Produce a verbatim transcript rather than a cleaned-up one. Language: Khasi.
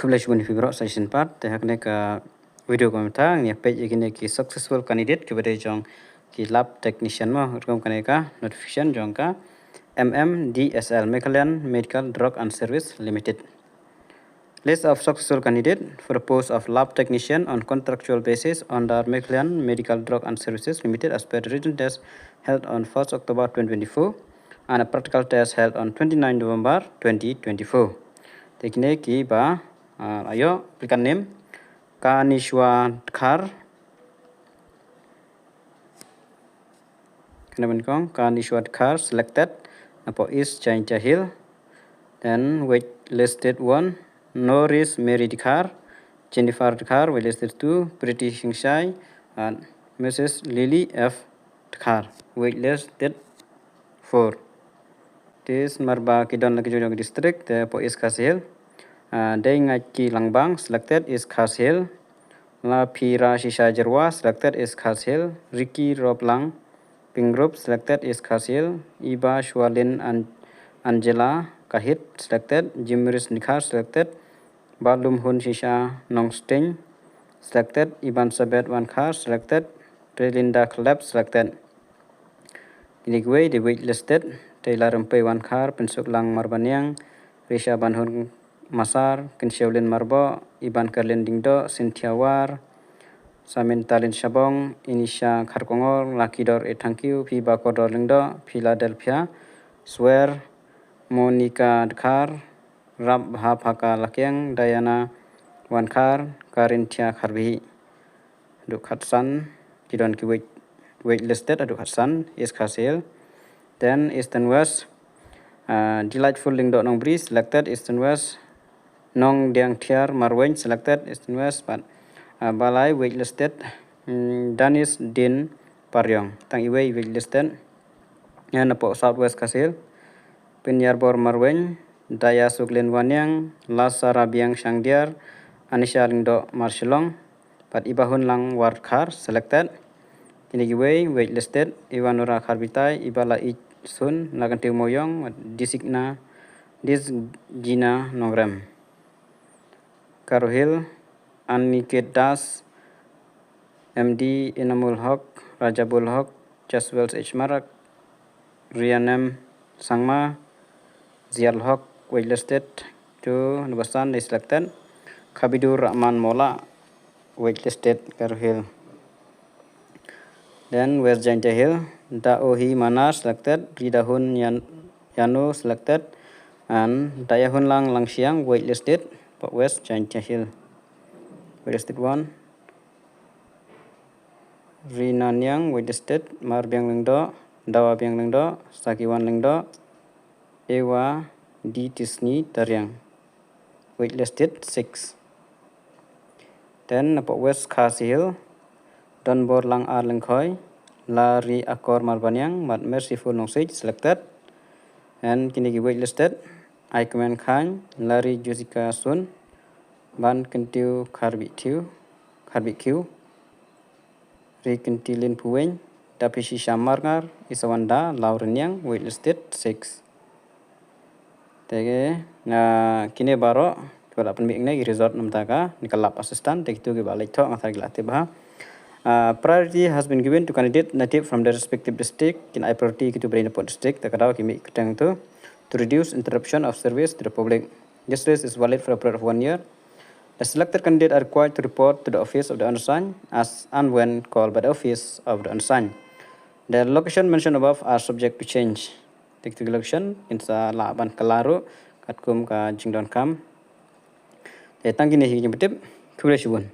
Khublei shibun ïa phi baroh sa shisien pat, te ha kane ka video kaba mynta ngin ïa peit ïa kine ki successful candidate kiba dei jong ki lab technician mo, rukom kane ka notification jong ka M M D S L, Meghalayan Medical Drug and Service Limited. List of successful candidate for the post of lab technician on contractual basis under Meghalayan Medical Drug and Services Limited as per the written test held on first October twenty twenty-four and a practical test held on twenty-nine November twenty twenty-four. Te kine kiba, ah, ïoh, applicant name Kanishwa Dkhar. Kane ban kong, Kanishwa Dkhar selected napoh East Jaintia Hill. Then waitlisted one, Norris Mary Dkhar, Jennifer Dkhar, waitlisted two, Pretty Singshai, and Missus Lily F Dkhar, waitlisted four. Te namar ba ki don la ki jong jong ki district, te hapoh East Khasi Hills, ah, Deingaiki Langbang selected, East Khasi Hills. Laphira Shisha Jyrwa selected, East Khasi Hills. Ricky Roplang Pyngrope selected, East Khasi Hills. Iba Shualin An-, Angela Kahit selected. Jimris Dkhar selected. Balumhun Shisha Nongsteng selected. Ibansabeth Wankhar selected. Trelinda Khlep selected. Kine kiwei dei waitlisted: Taylor Rympei Wankhar, Pynsuklang Marbaniang, Risha Banhun Masar, Kynsheulin Marboh, Ibankerlin Lyngdoh, Cynthia War, Samintalin Shabong, Inisha Kharkongor, Luckydor A Thangkhiew, Phibakordor Lyngdoh, Philadelphia Swer, Monica Dkhar, Rapbhaphaka Lakiang, Diana Wankhar, Carinthia Kharbihih. Haduh khatsan ki don ki wait, waitlisted, haduh khatsan, East Khasi Hills. Then Eastern West, uh, Delightful Lyngdoh Nongbri selected, Eastern West. Nongdiangthiar Marwein selected, Eastern West, bad, uh, balai waitlisted, mm, Danis Din Pariong. Tang iwei waitlisted. Ïa napoh South West Khasi Hills, Pynïarbor Marwein, Daya Suklin Wanniang, Lasa Rabiang Shangdiar, Anisha Lyngdoh Marshillong, bad Ibahunlang Wardkhar selected. Kine kiwei waitlisted: Ivanora Kharbitai, Ibalaich Sun, Lakyntiew Moyong, Disigna, Disgina Nongrem. Garo Hills, Aniket Das, M D Inamul Haq, Rajabul Haq, Jaswell H Marak, Rianem Sangma, Zial Haq, waitlisted. To Nubasan, they selected. Khabidur Rahman Mola, waitlisted, Garo Hills. Then West Jaintia Hills, Daohi Manar selected, Ridahun Yan-, Yano selected, and Dayahunlang Langshiang, waitlisted, but West Jaintia Hills. Waitlisted one. Rina Niang, waitlisted, Marbiang Lyngdoh, Dawabiang Lyngdoh, Sakiwan Lyngdoh, Ewa D Tisni Tariang. Waitlisted six. Then napoh West Khasi Hills, Donborlang R Lyngkhoi, Larry Akor Marbaniang, bad Merciful Nongsij selected. And kine ki waitlisted: Aikomen Khan, Larry Jessica Sun, Ban Kyntiew Kharbih Thiew, Kharbih Khiew, Ri Kynti Lin Phuweng, Dapishi Shamar Ngar, Isawanda Lauren Niang, waitlisted six. Te, ah, kine baroh kiba la pynmih hangne ki result namar ka, kane ka lab assistant, te kito kiba leit thoh nga tharai ki la tip bha. Ah, priority has been given to candidate native from their respective district. Kin ai priority kito ba dei napoh district, te ka daw ki mih kyrteng to, to reduce interruption of service to the public. This list is valid for a period of one year. The selected candidate are required to report to the office of the undersigned as and when called by the office of the undersigned. The location mentioned above are subject to change. Te kito ki location kin sa lah ban kylla ruh katkum ka jingdonkam. Te tang kine hi ki jingpyntip. Khublei shibun.